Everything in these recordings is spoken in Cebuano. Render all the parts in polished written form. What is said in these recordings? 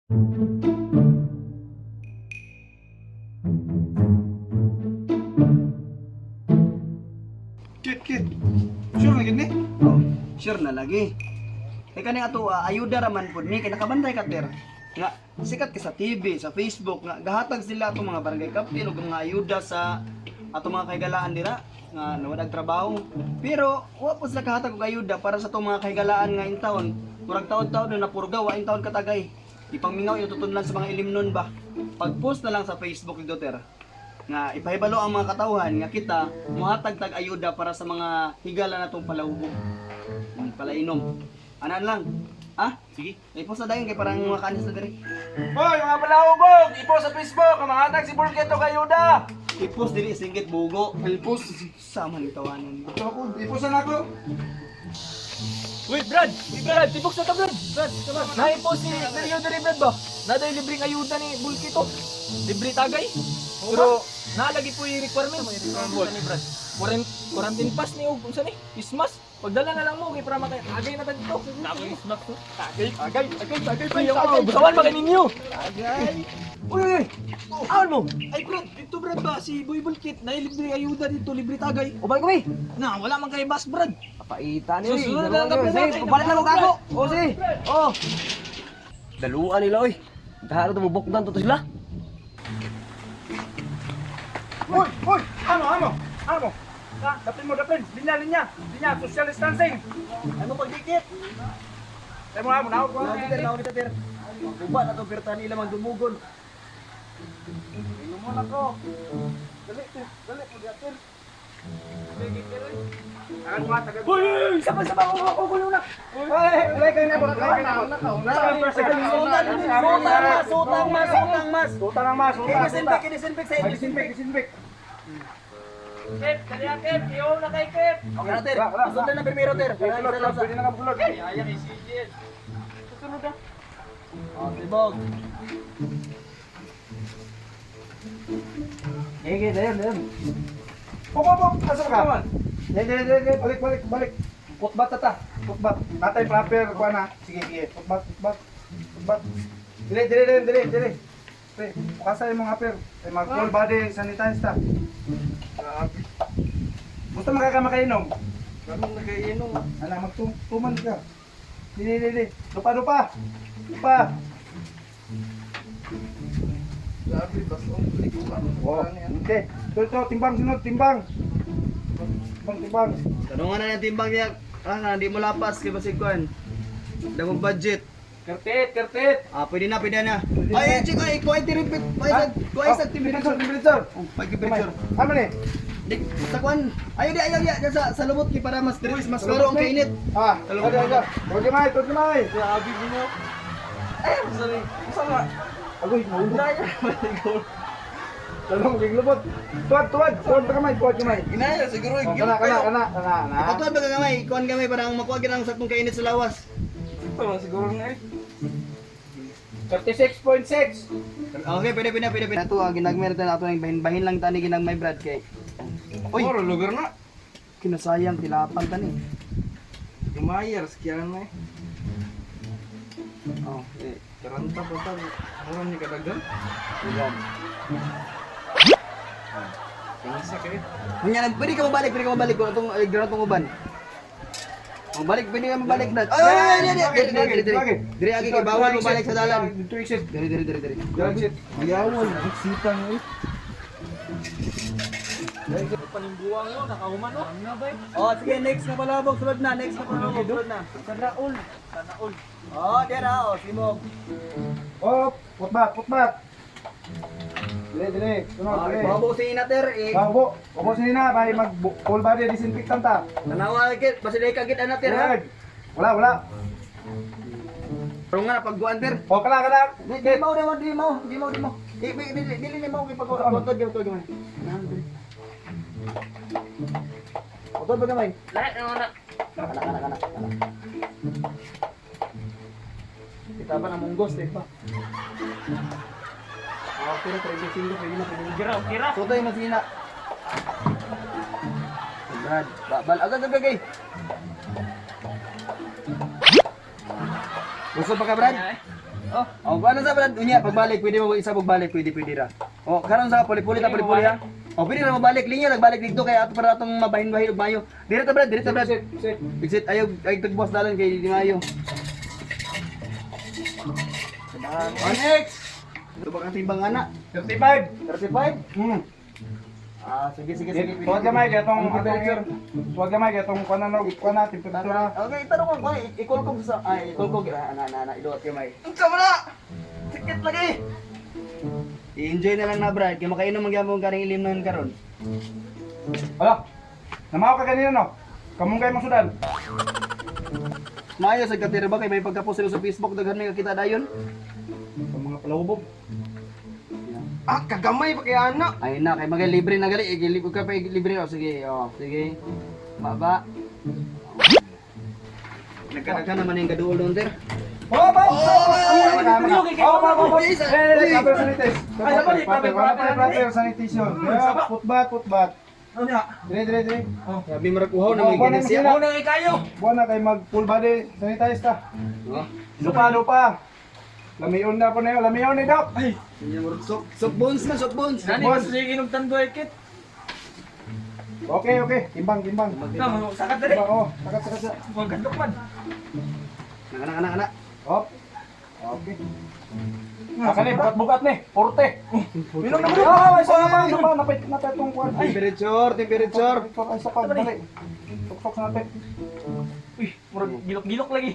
Kit, kit. Sure na gid ni? Oh, sure na lagi. Kay kani ato ayuda ra man pud ni kay nakabantay ka ter. Nga sikat ka sa TV, sa Facebook nga gahatag sila atong mga barangay captain ug mga ayuda sa atong mga kahigalaan dira nga nawadag trabaho. Pero wa po sila kahatag og ayuda para sa atong mga kahigalaan nga intawon. Murag taon-taon na napurga wa intawon katagay. Ipangmingaw itutunlan sa mga ilimnon ba. Pag-post na lang sa Facebook ni Duterte nga ipahibalo ang mga katawhan nga kita mohatag tag ayuda para sa mga higala natong palahubog. Palainom. Anan lang. Ah? Sige. I-post na dayon kay parang makanis na diri. Hoy, mga palahubog! Ipo sa Facebook, ang mga hatag si Burkit og ayuda! I-post diri singgit bugo. I-post. Sama ni tawanan. Ito ako, i-post na ako. Uy, Brad! Uy, Brad! Tibok sa ta, Brad! Brad, naipo si Dario diri, Brad ba? Naday libreng ayuda ni Bulkito. Libre tagay. Pero naalagi po yung requirement. Ni Brad. Quarantine pass ni og unsa ni? Christmas. Pagdala na lang mo kay para makay tagay na ta dito. Tagay, tagay, tagay, tagay, tagay, tagay. Butawan ba kay ninyo? Tagay. Uy, uy, uy. Awan mo. Ay, Brad, dito Brad ba si Boy Bulkit na libre ayuda dito, libre tagay. Uban ko eh. Na, wala man kay bus, Brad. Papaita ni. Susunod na lang kami. Sige, papalit na mo kako. O sige. Oh. Daluan nila oy. Daharo to mubukdan to sila. Hoy, hoy! Amo, amo! Amo! Ha, dapin mo, dapin! Linya, linya! Linya, social distancing! Ano pagdikit? Tayo mo, amo, naog ko. Naog ter, naog ter. Uba na to perta nila mang dumugon. Inom mo na ko. Dali, dali, dali, Tagal mo, tagal. Uy, uy, uy, sabay, sabay, ako, ako, ako, na. Hoy, wala kayo na, wala kayo na. Sutang, sutang mas, sutang mas, sutang mas. Suta ng mas, suta. Disinfect, disinfect sa Disinfect, disinfect. Kep, dali Kep, iyaw na kay Kep. Okay na ter. Susunod na primero ter. Sulod, sulod, pwede na ka sulod. Ay, kay CJ. Susunod na. Oh, tibog. Sige, dayon, dayon. Pop, pop, pop, asa ka? Dali, dali, dali, dali, balik, balik, balik. Putbat ta, putbat. Natay proper kuha na. Sige, sige, putbat, putbat. Putbat. Dili, dili, dili, dili, dili. Pre, bukasa yung mga per. Ay, mag full body sanitize ta. Grabe. Gusto mo ka makainom? Ganun na kay inom. Ala, magtuman ka. Dili, dili, dili. Lupa, lupa. Lupa. Grabe, basong liguan. Oh, okay. Ito, ito, timbang, sunod, timbang. Timbang, timbang. Tanungan na yung timbang niya. Ah, hindi mo lapas kay basig kuan. Dagong budget. Kertit, kertit. Ah, pwede na, pwede na. Ay, chick, ay, kuha yung repeat. Kuha sa, kuha sa Temperature, temperature. Oh, pag temperature. Ano ni? Di, sa kuan. Ayo di, ayaw di, sa lubot kay para mas diri, mas klaro ang kainit. Ah, ada, ada. Tuwag kamay, tuwag kamay. Grabe ninyo. Ay, sorry. Saan nga? Agoy, maubot. Lalo mo lubot. Tuwag, tuwag, tuwag kamay, tuwag kamay. Ginaya siguro Oh, kana, kana, kana, kana, kana. Ipatuan ba ka gamay? Kuan gamay para ang makuha ang saktong kainit sa lawas. Ito lang siguro na eh. 36.6. Okay, pwede, pwede, pwede, pwede. Ato, ginagmay natin ato ng bahin-bahin lang tani ginagmay Brad kay. Uy, Oro, lugar na. kinasayang tilapan tani. Lumayar, sekian na eh. Oh, eh. Taranta pa ta. Mura niya kadagan. Ayan. Tingisa kayo. Kunya, pwede ka mabalik, pwede ka mabalik kung atong ground tong uban. Oh, balik, pwede ka mabalik na. Ay, ay, ay, ay, ay, diri, diri, diri. Diri agi kay bawal mabalik sa dalan. Dito exit. Diri, diri, diri, diri. Dito exit. Biyawal, nagsitang eh. Panimbuang yun, nakahuman oh. Oh, sige, next na palabok, sulod na, next na palabok, sulod na. Sanaol. Sanaol. Oh, dira, oh, simog. Oh, putbat, putbat. Dili, dili. Sunod, Oh, dili. babo sa ina ter, eh. Babo, babo sinina, bay mag full body disinfectant ta. Tanawa git, basilay ka git ana ter ha. Wala, wala, wala. Pero nga pagguan ter. O, kana, kana. Di di mo, di mo, di mo, di mo, di mo. Di di di di di mo kay pag utod utod gamay. Utod ba gamay? Lahat na na. Kana kana kana kana. Kita pa na munggos eh pa. Ah, pero 35 pwede na pwede na. Kira, kira. Tutoy mas gina. Brad, bal agad agad agad. Gusto pa ka Brad? Oh. Oh, kuan sa Brad, unya pagbalik pwede mo isa pagbalik, pwede pwede ra. Oh, karon sa puli-puli ta puli-puli ha. Oh, pwede ra mabalik linya nagbalik dito kay ato para atong mabahin-bahin og mayo. Dire ta, Brad, dire ta, Brad. Sit, sit. Exit ayo ay tagbuwas dalan kay di mayo. Oh, next. Tubag ang timbang ana. 35. 35? Ah, sige sige sige. Tuwad gamay kay atong Ang temperature. Tuwad gamay kay atong kuan na kuan na temperatura. Okay, tanong ko, i-call ko sa ay, i-call ko ana ana ana iduot gamay. Unsa man na? Sakit lagi. I-enjoy na lang na, Brad, kay makainom man gyapon kaning ilim nun karon. Hala. Namaw ka kanina no. Kamunggay mong sudan. Maayo sa katira ba kay may pagkapos sila sa Facebook daghan may kakita dayon. Sa mga palahubog. Ah, kagamay pa kay ana. Ay na kay magay libre na gali, igilib ka pa libre oh sige, oh sige. Baba. Nagkadaghan naman yung gaduol doon, ter. Oh, ba! Oh, ba! Oh, ba! Proper sanitation. Ay, sabali, proper, Proper, proper. proper sanitation. Yeah, putbat, putbat. Ano niya? Dire, dire, dire. Grabe marag uhaw na Oh, may buwan na ganun siya. masina. Mo na kayo. Buwan na kay mag full body sanitize ta. Oh. Lupa, lupa. Lamion na po na yun. Lamion ni Doc. Ay, Sok sok bones na, sok bones. nani Bon. mas sige inom tandoy kit. Okay, okay. Timbang, timbang. Na, sakat dali. Timbang, oh. Sakat, sakat, sakat. Wag gandok man. Ana ana ana. Hop. Okay. Asa ni, bukat-bukat ni. Porte. Minom na mo. Ah, ay, sa pa, sa pa, napit, napit itong kuwan. Ay, Temperature, temperature. ay, sa pa, dali. Tuksok sa natin. Uy, murag gilok-gilok lagi.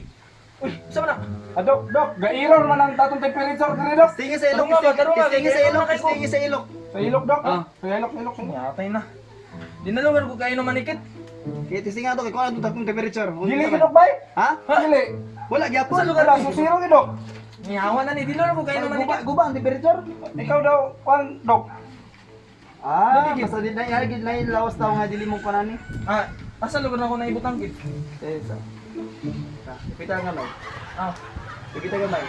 Uy, sa man na? Ah, Dok, Dok, gairor man ang tatong temperature diri, Dok. Tingi sa ilok, Tarunga ba, tarunga, tingi sa ilok, kay tingi sa ilok. Sa ilok, Dok. Ah. Sa ilok, ilok, ilok. Yatay na. Dinalugar ko kayo naman ikit. Kaya testing nga to kay kuan atong temperature. Dili gidok, bay. Ha? Dili. Wala gyapon. Sa lugar Wala, susiro gidok. Nihawa na ni dilo ko kayo naman Guba, ikit. guba ang temperature. Ikaw daw, kuwan, Dok. Ah, basta di na gid na lawas tawo nga dili mo kanani. Ah, asa lugar na ako naibutang kit? Eh, sa. Ah, ipita ang gamay. Ah, Ipita gamay.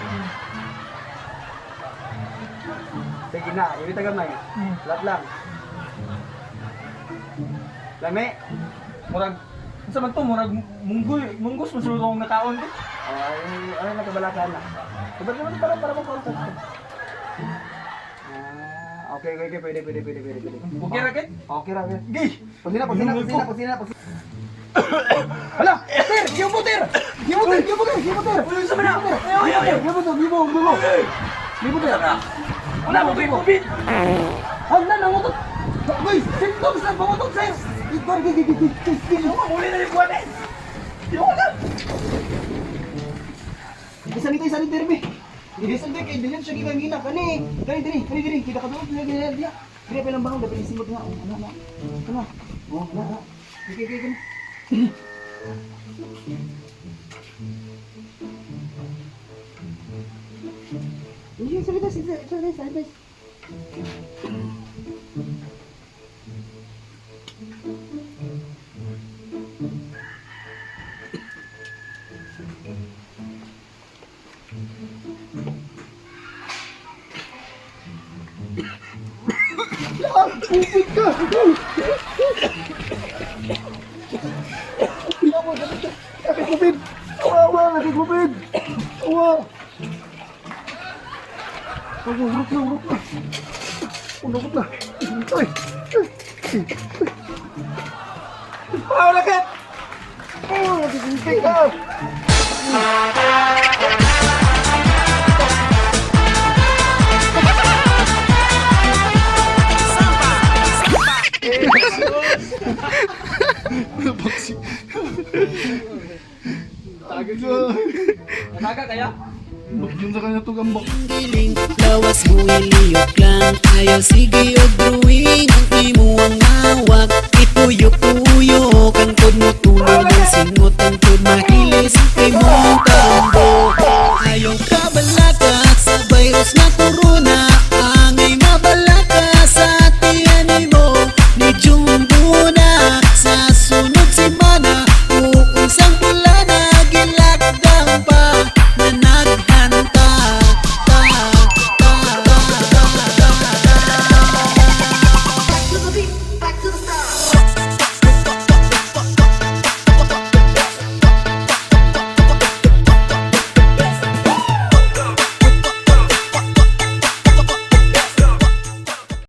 Sige na, ipita gamay. Lat lang. Lami. Murag unsa man to murag munggoy, munggos man sulod akong nakaon kit. Ay, ay nagkabalakan na. Diba naman para para mo contact. Ah, okay, pwede, pwede, pwede, pwede, pwede. Okay ra kit? Okay ra, okay. Gay. Pasina, pasina, pasina, pasina, pasina. Hala! Ter! Gibo, ter! Gibo, ter! Gibo, ter! Gibo, ter! Uy, unsa man na? Ayaw, ayaw, ayaw. Gibo, to, gibo, gibo! Gibo, ter! Wala mo kay COVID. Hala, nangutot! Uy! Symptoms na pangutot, sir! Igor, gi, gi, gi, gi, gi, gi. Uli na yung buwan eh. Di ko na. Isanitay, sanitay, be. Isanitay, kay dili siya gigangina. Kani, kani, diri, kani, diri. Kita ka doon, diri, diri, diri. Diri, pa lang bahong, dapat isimot nga. Oh, ano, ano. Ano? Oh, ano, ano. Gi, gi, gi, gi. Sige, sanitay, sanitay, sanitay, sanitay. Nakikubid! Awa, nakikubid! Awa! Ay, urot na, urot na. Unurot na. Ay! Ay! Ah, lakit! Oh, nakikubid ka! Nataga kaya? Yun sa kanya to gambak. Giling, lawas buhiliyok lang. Ayaw sige og drawing. Ang imuang mawag. Ituyok-tuyok. Ang kod mo tuloy ng singot. Ang